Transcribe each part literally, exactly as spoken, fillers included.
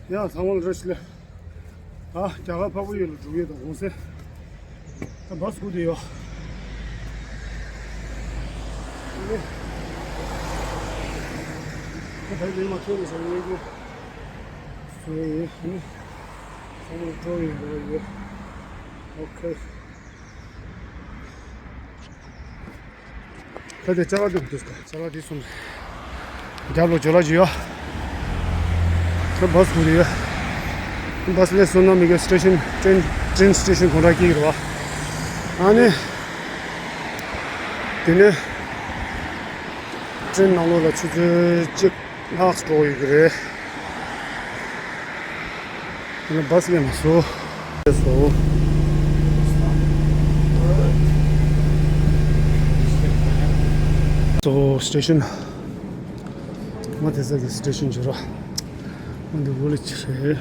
ཡ་ཚང་མ་ལ་བཀྲ་ཤིས་བདེ་ལེགས། ཨ་རྒྱ་གར་འཕགས་པ་ཡུལ་ལ་འགྲོ་གི་ཡོད་དོ་གོང་སེ། ད་བཱས་སྒུག་བསྡད་ཡོད། ད་ད་ཡིན་མ་ཐོན་ནས་བྱ་ཡོད་གི། སོ་ཡིན། ཚང་མ་འགྲོ་ཡོད་རེད་ཡོད། ཨོ་ཁེ། ད་དེ་ཅ་ལག་འདུག་འདུག་ཅ་ལག་འདི་གསུམ་རྒྱབ་ལ་ཇོ་ལ་ཇི་ཡོད། ད་བཱས་སྒུག་ཡོད། བཱས་སླེབས་སོང་ན་མི་ག་སི་ཊེ་ཤན་ཊེན་ཊེན་སི་ཊེ་ཤན་གོང་ར་སྐྱིད་རེད་བ། ཨ་ནི། དེ་ནས་ཊེན་ནང་ལོགས་ལ་ཆུ་ཚོད་གཅིག་ལྷག་འགྲོ་ཡོད་ཀྱི་རེད། ང་བཱས་སླེབས་མ་སོང་། སླེབས་སོང་། སོ་སི་ཊེ་ཤན། ང་དེ་ས་གི་སི་ཊེ་ཤན་བརྗོད་ར། ང་འདི་བོ་ལ་ཅི་རེད།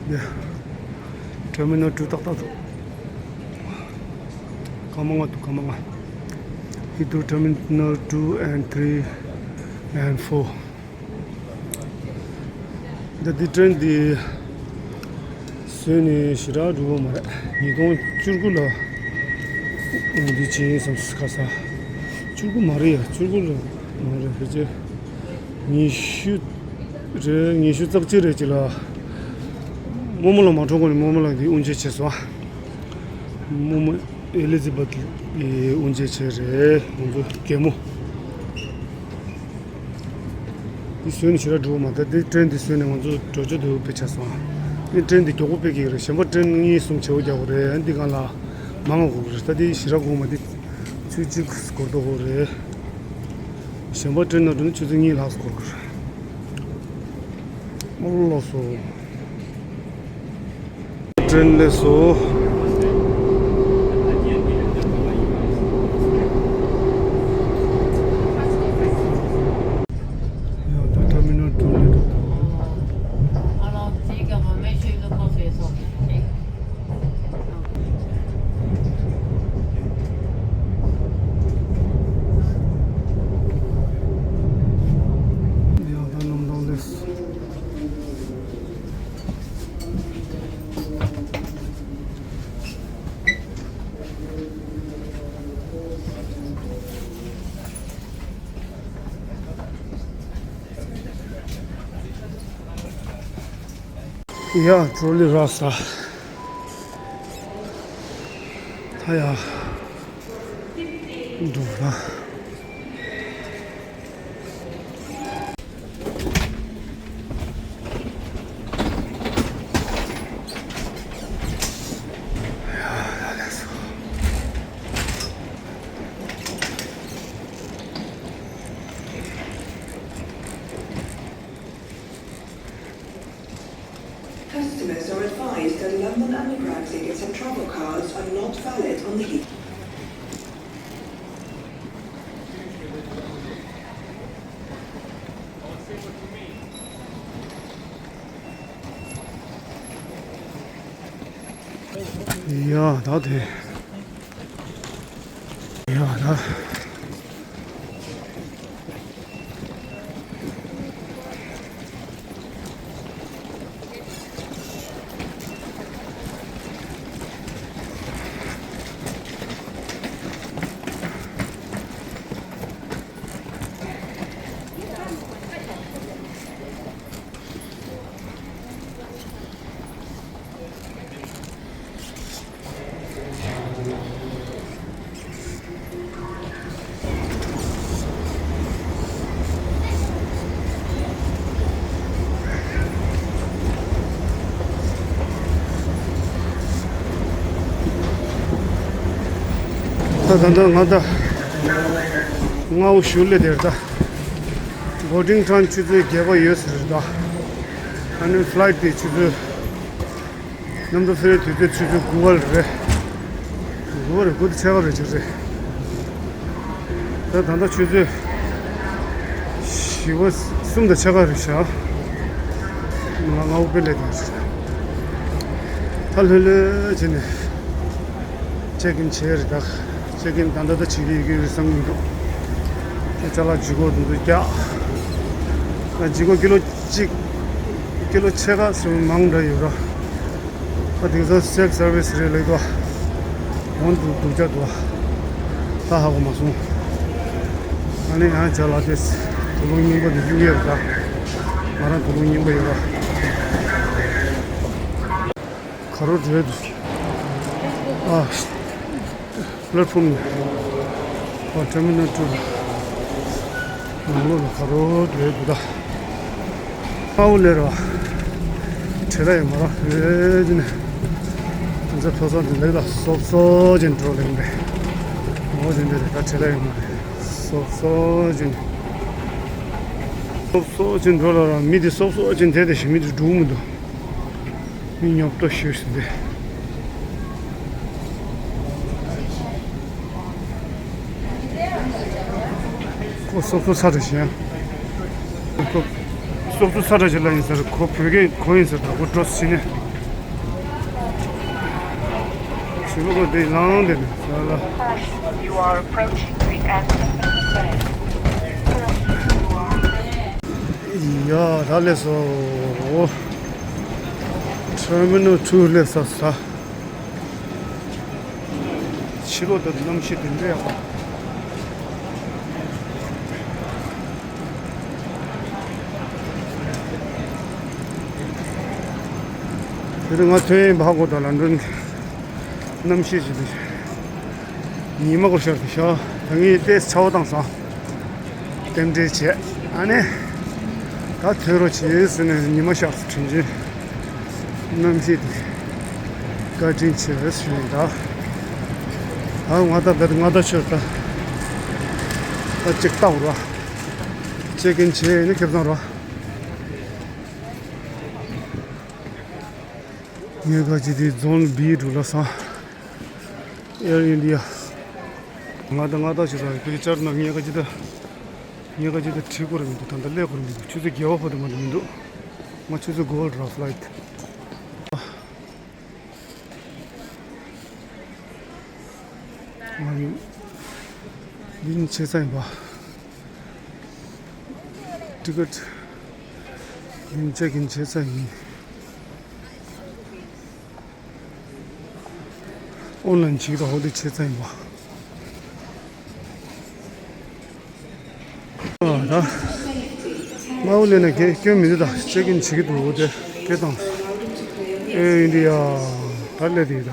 ཡ། ཊར་མི་ནལ་ཊུ་ཏག་ཏག་འདུག་སྐར་མ་ལྔ་འདུག་སྐར་མ་ལྔ། ཧི་ཐུ་ཊར་མི་ནལ་ཊུ་ཨེན་ཌི་ཐི་རི་ཨེན་ཌི་ཕོར། ད་འདི་ཊེན་འདི་བཟོས་ནས་ཞེ་དྲག་འགྲོ་གི་མ་རེད། ཉིས་སྟོང་བཅུ་དགུ་ལ་འདི་བྱས་བསམ་ཁ་ས། བཅུ་དགུ་མ་རེད་ཡ། བཅུ་དགུ་ལ་མ་རེད། ཕལ་ཆེར་ཉི་ཤུ་རེད། ཉི་ཤུ་རྩ་གཅིག་རེད་ཅིག་ལ། རྨོ་མོ་ལགས་མ་གྲོངས་གོང་ནས་རྨོ་མོ་ལགས་འདི་དབུ་འབྱེད་བྱས་སོང་། རྨོ་མོ་ཨེ་ལི་ཛི་བྷ་ཐི་ལགས་ཀྱི་དབུ་འབྱེད་བྱས་རེད། ང་ཚོ་རྒན་མོ། འདི་བཟོས་ནས་ཞེ་དྲག་འགྲོ་གི་མ་རེད། འདི་ཊེན་འདི་བཟོས་ནས་ང་ཚོ་འགྲོ་ཆོག་འདུག་དཔེ་ཆ་སོང་། འདི་ཊེན་འདི་མགྱོགས་པོ་སྤེལ་གྱི་ཡོད་རེད། གཞན་པ་ཊེན་གཉིས་གསུམ་བྱེད་པོ་རྒྱག་དགོས་རེད། འདི་སྒང་ལ་མང་བ་དགོས་ཀྱི་རེད། ད་འདི་ཞེ་དྲག་དགོས་མ། འདི་ཆུ་གཅིག་འགོར་དོ་དགོས་རེད། གཞན་པ་ཊེན་ནང་འགྲོ་ན་ཆུ་ཚོད་གཉིས་ལྷག་འགོར་གྱི་རེད། ཨོ་ལགས་སོ། ཊེན་སླེབས་སོང་། ཡ་ད་ཊར་མི་ནལ་ཊུ་སླེབས་འགྲོ་ཐུབ། Alors, tu sais, quand même, je le confesse, ok. ཡ་ད་རྣམ་ཐར་སླེབས། ཡ་ཊོ་ལི་རག་ས། ད་ཡ་འདུག་ན། Customers are advised that London Underground tickets and travel cards are not valid on the ཡ་ད་དེ། ཡ་ད། ད་ད་ད་ང་ད་སྔ་པོ་ཞིག་སླེབས་དེ་རེད་ད། བོར་ཌིང་ཊེམ་ཆུ་ཚོད་བརྒྱད་པ་ཡོད་ས་རེད་ད། ཨ་ནི་ཕ་ལའི་ཊི་དེ་ཆུ་ཚོད། གནམ་གྲུ་ཕེ་རི་དུས་ཚོད་ཆུ་ཚོད་དགུ་པ་རེད། དགུ་པ་རེད། དགུ་དང་ཕྱེད་ཀ་རེད་ཅིག་རེད། ད་ད་ལྟ་ཆུ་ཚོད་བཞི་པ་གསུམ་དང་ཕྱེད་ཀ་རེད་ཤག་ང་ལྔ་པ་དཔེ་ལས་དང་། ད་ལྷོད་ལྷོད་བྱས་ནས་ཅེག་ཨིན་བྱས་རེད་ད། ཅེག་ཨིན་ད་ལྟ་ད་བྱེད་ཀྱི་ཡོད་ཀྱི་རེད་བསམ་གྱི་འདུག་ཅ་ལག་ལྗིད་ཁོག་དེ་ཚོ་རྒྱག་ང་ལྗིད་ཁོག་ཀི་ལོ་གཅིག་ཀི་ལོ་ཕྱེད་ཀ་ཙམ་མང་འདྲ་ཡོད་ར། ཨ་དེང་སང་སེལཕ་སར་བིས་རེད་ལབ་འདུག་འོན་ཏེ་སྡུག་ཅག་འདུག་ད་ཧ་གོ་མ་སོང་། ཨ་ནི་ཡང་བྱ་ལ་དེ་དུག་ལོག་རྙིང་པ་དེ་གཡུག་ཡས་རེད་ད། ང་རང་དུག་ལོག་རྙིང་པ་ཡོད་ར། ག་རུ་འགྲོ་ཡས་འདུག་ཨ། པླེ་ཊི་ཕོམ་ནས། ཨ་ཊར་མི་ནལ་ཊུ་ནང་ལོགས་ལ་ག་རུ་འགྲོ་ཡས་འདུག་ད། དཔའ་བོ་ལས་རོ། བྲེལ་ལ་ཡོད་མ་ར་ཨེ་ཅི་ནས། ང་ཚོ་ཐོ་སོ་འདི་ལེགས་ལ་སོབ་སོབ་ཅན་འགྲོ་ལེན་པས། འོ་དེ་འདྲ་རེད་ད། བྲེལ་ལ་ཡོད་མ་རེད། སོབ་སོབ་ཅན། སོབ་སོབ་ཅན་འགྲོ་ལ་ར་མི་དེ་སོབ་སོབ་ཅན་དེ་དེ་བཞིན་མི་དེ་འགྲོ་མི་འདུག་མི་ཉོབ་ཏོ་ཞུས་ཟིན་ཏེ། ཁོ་སོབ་སོབ་ས་རེད་ཤག་ཁོ་སོབ་སོབ་ས་རེད་ཤག་ལ་ཡིན་ཟེར། ཁོ་བོད་སྐད་གོ་ཡིན་ཟེར་ད། ཁོ་འགྲོ་ཟིན་ནས། ཞེ་པོ་ཁོ་དེ་ལངས་དེ་ནས་ས་ལ། You are approaching the end of the day. ཡ་ད་སླེབས་སོང་། ཊར་མི་ནལ་ཊུ་སླེབས་ས་ས། ཕྱི་ལོགས་དང་གནམ་གཤིས་དེ་འདྲ་ཡག་པ། དེ་རིང་ང་ཐོན་ཡིན་པ་ཧ་གོ་ད། ལོན་ཌོན་གནམ་གཤིས་ཅིག་དེ་ཉི་མ་སྐོར་ཤར་དུ་ཤར། ད་ངས་ཏོག་ཙམ་ཆར་པ་བཏང་སོང་། རྟེན་འབྲེལ་བྱས། ཨ་ནི་ད་ཐོན་རོགས་བྱེད་ཟེར་ནས་ཉི་མ་ཤར་སོང་། དྲིན་ཆེན། གནམ་གཤིས་དེ་བཀའ་དྲིན་ཆེ་བས་ཞུ་ཡིན་ད། ད་ང་ད་བེད་ང་ད་ཆོད་ད། ད་ཅིག་ལྟ་བུ་ར། ཅེག་ཨིན་བྱས་ནས་ཁེབས་ཚང་ར། ངས་ག་ཅི་དེ་རྫོང་བི་འགྲོ་ལ་སང་། ཨེར་ཨིན་ཌི་ཡ། ང་ད་ང་ད་ཆོད་ད། ཁྱོད་ཀྱི་ཅར་ན་ངས་ག་ཅི་ད། ངས་ག་ཅི་ད་ཁྲིད་དགོས་རེད་མི་འདུག་ད་ལྟ་སླེབས་དགོས་རེད་མི་འདུག་ཆུ་ཚོད་བརྒྱད་པ་བར་དུ་མ་འགྲོ་མི་འདུག་ང་ཆུ་ཚོད་དགུ་པར་འགྲོ་ཕ་ལའི་ཊི། ང་ཡིན། ཡིན་ཆེ་ཚ་ཡིན་པ། ཊི་ཀེ་ཊི་ཡིན་ཅེག་ཨིན་ཆེ་ཚ་ཡིན། ཨོན་ལན་བྱེད་ཀྱི་འདུག་ཧོ་དེ་ཆེ་ཚ་ཡིན་པ། ཨ་ད། མ་འོ་ལས་ན་གས་སྐྱོན་མི་འདུག་ད་ཅེག་ཨིན་བྱེད་ཀྱི་འདུག་འོ་དེ་སྐད་བཏང་། ཨེར་ཨིན་ཌི་ཡ། ད་སླེབས་དེ་ཡིན་ད།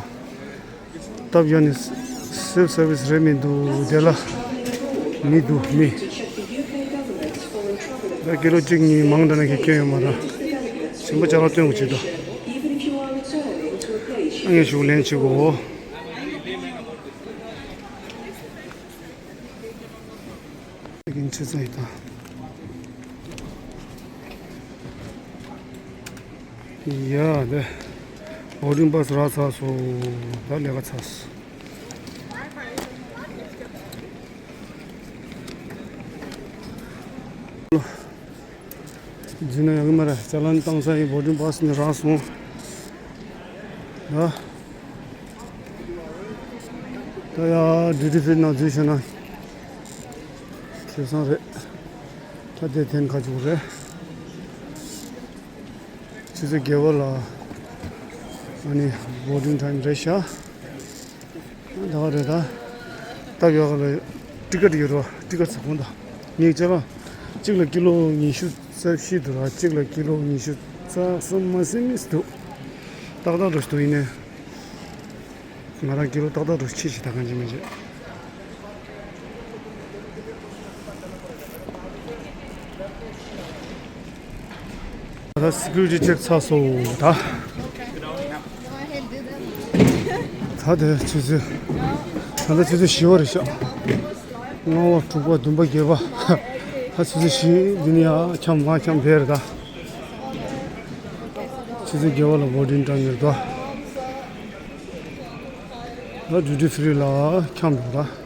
སྟབས་ཡག་ནས་སེལཕ་སར་བིས་རེད་མི་འདུག་དེ་ལ། མི་འདུག་མི། ད་ཀི་ལོ་གཅིག་གཉིས་མང་དྲགས་ན་གས་སྐྱོན་ཡོད་མ་རེད། ཞིམ་པོ་ཅ་ལག་སྟོན་དགོས་བྱེད་དོ། ཨ་ངས་ཞུགས་ལེན་བྱེད་དགོས། ཡིན་ཆེ་ཚ་ཡིན་ད། ཡ་དེ། བོར་ཌིང་པཱ་སི་རག་ཚར་སོང་། ད་ལས་ཀ་ཚར་སོང་། འཛུལ་ན་ཡག་གི་མ་རེད། ཅ་ལན་བཏང་ས་ཡི་བོར་ཌིང་པཱ་སི་ནས་རག་སོང་། ད། ད་ཡ་ཌིའུ་ཊི་ཕི་རི་ནང་འཛུལ་ཤོག་ན། ཁེ་བཟང་རེད། ད་དེ་འཐེན་ཁ་བཅུག་རེད། ཆུ་ཚོད་བརྒྱད་པ་ལ། ཨ་ནི་བོར་ཌིང་ཊའིམ་རེད་ཤག་ད་ག་རེད་ད། སྟབས་ཡག་ལ་ཊི་ཀེ་ཊི་ཡོད་རོ། ཊི་ཀེ་ཊི་ཟ་ཁང་ད། ངས་ཅ་ལག་གཅིག་ལ་ཀི་ལོ་ཉི་ཤུ་རྩ་བཞི་འདུག་ར། གཅིག་ལ་ཀི་ལོ་ཉི་ཤུ་རྩ་གསུམ་མ་ཟིན་མིན་འདུག་ཏག་ཏག་འགྲོ་ཞིག་འདུག་ཡིན་ནའི། ང་རང་ཀི་ལོ་ཏག་ཏག་འགྲོ་ཁྱི་ཞིག་ད་གང་ཅི་མི་བྱེད། ད་སི་ཀུ་རི་ཊི་ཅེག་ཚར་སོང་ད། ད་དེ་ཆུ་ཚོད། ད་ལྟ་ཆུ་ཚོད་བཞི་པ་རེད་ཤག་ལྔ་པ་དྲུག་པ་བདུན་པ་བརྒྱད་པ། ད་ཆུ་ཚོད་བཞི་འདི་ནས་ཡར་འཁྱམས་མར་འཁྱམས་བསྡད་རེད་ད། ཆུ་ཚོད་བརྒྱད་པ་ལ་བོར་ཌིང་ཊའིམ་རེད་ད། ད་ཌིའུ་ཊི་ཕི་རི་ལ་འཁྱམས་འདུག་ད།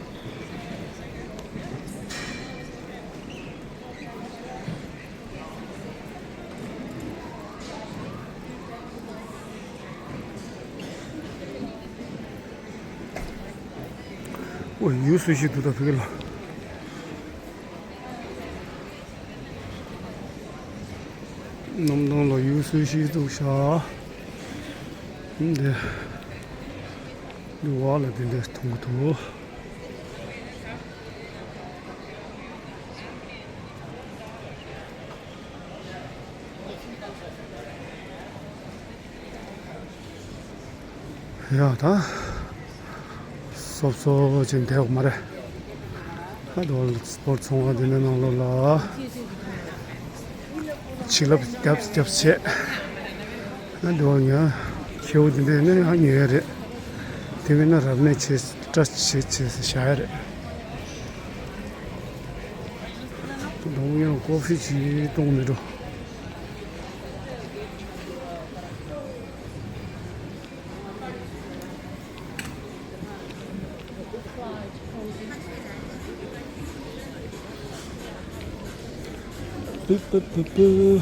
ཨོ་ཡུ་སུ་ཤི་འདུག་ད་ཕ་གི་ལ། གནམ་ཐང་ལ་ཡུལ་སྲོལ་ཞིག་འདུག་ཤག་འདི་འདི་བ་ལ་འདི་འདྲ་མཐོང་གི་འདུག་ཡ་ད། སོབ་སོབ་ཅིག་འདེགས་མ་རེད། ཨ་དོ་སྤོར་ཚོང་བ་འདི་ནས་ནང་ལོགས་ལ་ཆིག་ལབ་རྒྱབ་རྒྱབ་བྱས། ཨ་དོ་ཉ་ཁྱེའུ་འདི་འདྲ་ནས་ཡང་ཉོས་རེད། དེ་མིན་ན་རབ་གནས་བྱས་སྐྲ་བྱས་བྱས་བཞག་ཡ་རེད། དོ་ཡང་ཀོ་ཧྥི་ཅིག་གཏོང་མི་འགྲོ། པུ་པུ་པུ་པུ།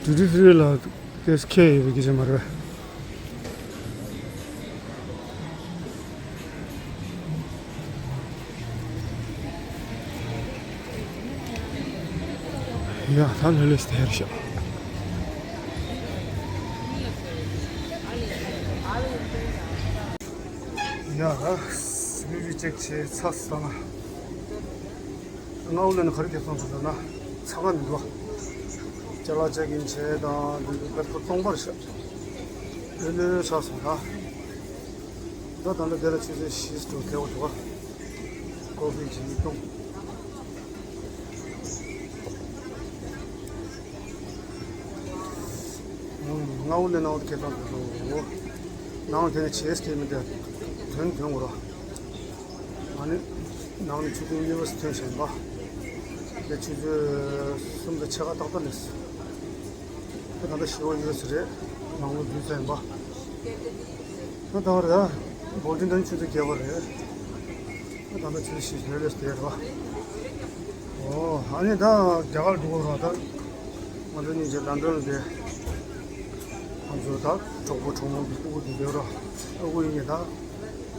ཌིའུ་ཊི་ཧྥི་རི་ལ་ཏེས་ཁེ་ཡོད་པའི་སྐད་ཆ་མ་རེད། ཡ་ད་ལྷོད་ལྷོད་སྟེར་ཤོག་ཡ་ད་སི་བི་བི་ཅེག་བྱས་ཚར་སོང་ང་། ང་འོ་ལེན་ག་རེ་དེ་སོང་ཟེར་ན་ཚ་བ་མི་འདུག་ཅ་ལག་ཅ་གིན་བྱས་དང་འདི་འདི་པད་ཁོ་སྟོང་པར་ཤ་ལོས་ལོས་ཆགས་སོང་ད། ད་ད་ལྟ་དེ་ལ་ཆུ་ཚོད་བཞི་ཙམ་ཐལ་བ་འདུག་ག་ཀོ་ཧྥི་ཅིག་བཏུང་། ང་འོ་ལེན་ནང་ཁེ་ཐང་འདུག་ནང་དེ་ནས་བྱེས་ཁེ་མི་འདུག་དོན་དོན་གོ་ར། ང་ནི་ནང་ནས་ཆུ་ཚོད་གཉིས་པ་ཐོན་བཞིན་པ། དེ་ཆུ་ཚོད་གསུམ་དང་ཕྱེད་ཀ་ཏག་ཏག་སླེབས། ད་ད་ལྟ་ཞི་བ་ཡོད་ས་རེད། ནང་ལོགས་འཛུལ་ཚར་ཡིན་པ། ད་ད་བར་ད་བོ་ཊིན་དང་ཆུ་ཚོད་བརྒྱད་པ་རེད། ད་ད་ལྟ་ཆུ་ཚོད་བཞི་ལྷོད་ལྷོད་དེ་རེད་པ། ཨོ་ཨ་ནི་ད་རྒྱ་གར་འགྲོ་གི་རེད་པ། ད་ང་ཚོ་གཉིས་ཀྱི་ལན་ཌན་ལ་བསྡད། ང་ཚོ་ད་གྲོགས་པོ་གྲོགས་མོ་གི་ཕྲུ་གུ་དེ་ཡོད་ར། ཨ་ཁུ་ཡིན་ད། རྒྱ་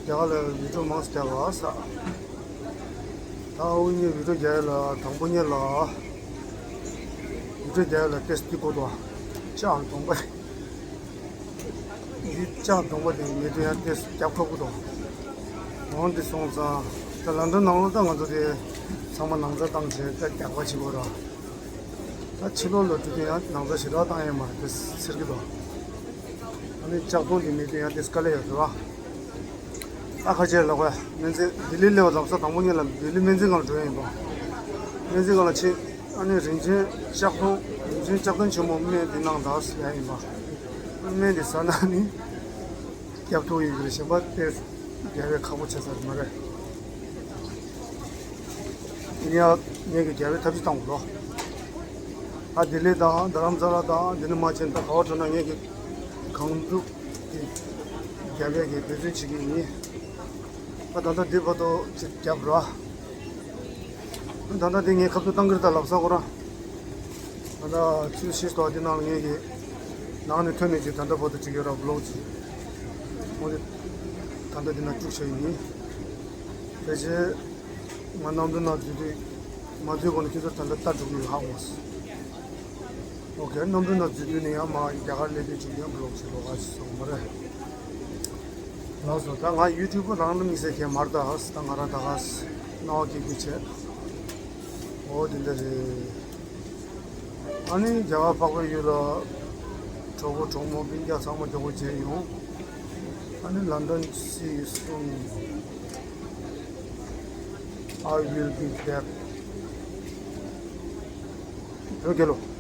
གར་ལ་བི་ཌིའོ་མང་ཙམ་རྒྱག་པ་ས། ད་ཨ་ཁུ་གཉིས་བི་ཌིའོ་རྒྱག་ཡ་ལ་དང་པོ་ཉིད་ལ། བི་ཌིའོ་རྒྱག་ཡ་ལ་ཏེས་ཏི་གོ་དོ། ལྕགས་གདོང་པ། འདི་ལྕགས་གདོང་པ་དེ་མེད་དུས་ཡང་ཏེས་རྒྱབ་ཁོག་གི་དོ། འོང་འདི་སོང་ཙང་ད་ལན་ཌན་ནང་ལོགས་ད་ང་ཚོ་དེ་ཚང་མ་ནང་ཚ་བཏང་བྱས་ད་རྒྱག་པ་བྱེད་དགོས་ར། ད་ཕྱི་ལོགས་ལ་འགྲོ་དུས་ཡང་ནང་ཚ་ཞེ་དྲག་བཏང་ཡ་མ་རེད་དེ་ཟེར་གི་འདུག་ཨ་ནི་ལྕགས་གདོང་དེ་མེད་དུས་ཡང་དེ་དཀའ་ལས་ཡོད་རེད་པ། ཨ་ཁ་ཆེ་ལགས་པས་སྨན་རྩིས་ལྡི་ལི་སླེབས་པ་ལབ་ས་དང་པོ་ཉིད་ལ་ལྡི་ལི་སྨན་རྩིས་ཁང་ལ་འགྲོ་ཡ་ཡིན་པ། སྨན་རྩིས་ཁང་ལ་ཕྱིན་ཨ་ནི་རིན་ཆེན་ལྕགས་གདོང་རིན་ཆེན་ལྕགས་གདོང་ཆེན་མོ་སྨན་འདི་གནང་དང་ཟེར་ཡ་ཡིན་པ། སྨན་འདི་ཟ་ན་ནི་རྒྱབ་ཐུག་ཡིན་གྱི་རེད་གཞན་པ་དེ་རྒྱབ་པའི་ཁག་པོ་ཆེ་ས་རེད་མ་རེད། དེ་ནས་ངས་ཀྱི་རྒྱབ་པའི་ཐབས་ཇུས་བཏང་དགོས་ལོ། ཨ་ལྡི་ལི་དང་རྡ་རམ་ས་ལ་དང་འདི་ནས་མ་ཕྱིན་ད་ག་བ་འགྲོ་ན་ངས་ཀྱི་གང་ཐུབ་ཀྱི་རྒྱབ་པའི་གི་འབད་བརྩོན་བྱེད་ཀྱི་ཡིན། ཨ་ད་ལྟ་འདི་བར་དུ་ཅིག་རྒྱབ་ར། ད་ལྟ་འདི་ངས་ཁ་ཐུག་བཏང་གི་རེད་ད་ལབ་ས་ཁོ་རང་། ད་ལྟ་ཆུ་ཤེས་ཏོག་འདི་ནང་ལ་ངས་ཀྱི་ནང་ནས་ཐོན་ནས་ཅིག་ད་ལྟ་བར་དུ་ཅིག་ཡོད་ར་བི་ལོག་ཅིག་འོ་དེ་ད་ལྟ་འདི་ན་བཅུག་བྱ་ཡིན། ཕལ་ཆེར་ང་གནམ་གྲུ་ནང་འཛུལ་དུས་མ་འཛུལ་གོང་ནས་ཁྱེད་ཚོར་ད་ལྟ་ལྟ་འགྲོ་གི་ཡོད་ཧ་གོ་སོང་། ཨོ་ཁེ་གནམ་གྲུ་ནང་འཛུལ་དུས་ནས་ཡང་མ་རྒྱ་གར་སླེབས་དུས་ཅིག་ཡང་བི་ལོག་ཅིག་ལོག་ག་ཅིག་སོང་མ་རེད། ལགས་སོ་ད་ང་ཡུ་ཊུབ་པ་རང་ལ་དམིགས་བསལ་གྱི་མ་རེད་ད་ད་ང་རང་ད་ག་སྣང་བ་སྐྱིད་སྐྱིད་བྱས། ཨོ་དེ་འདྲ་རེད། ཨ་ནི་རྒྱ་གར་འཕགས་པའི་ཡུལ་ལ་གྲོགས་པོ་གྲོགས་མོ་སྤུན་ཀྱག་ཚང་མ་མགྱོགས་པོ་མཇལ་ཡོང་། ཨ་ནི་London see you soon. I will be back. བོད་རྒྱལ་ལོ།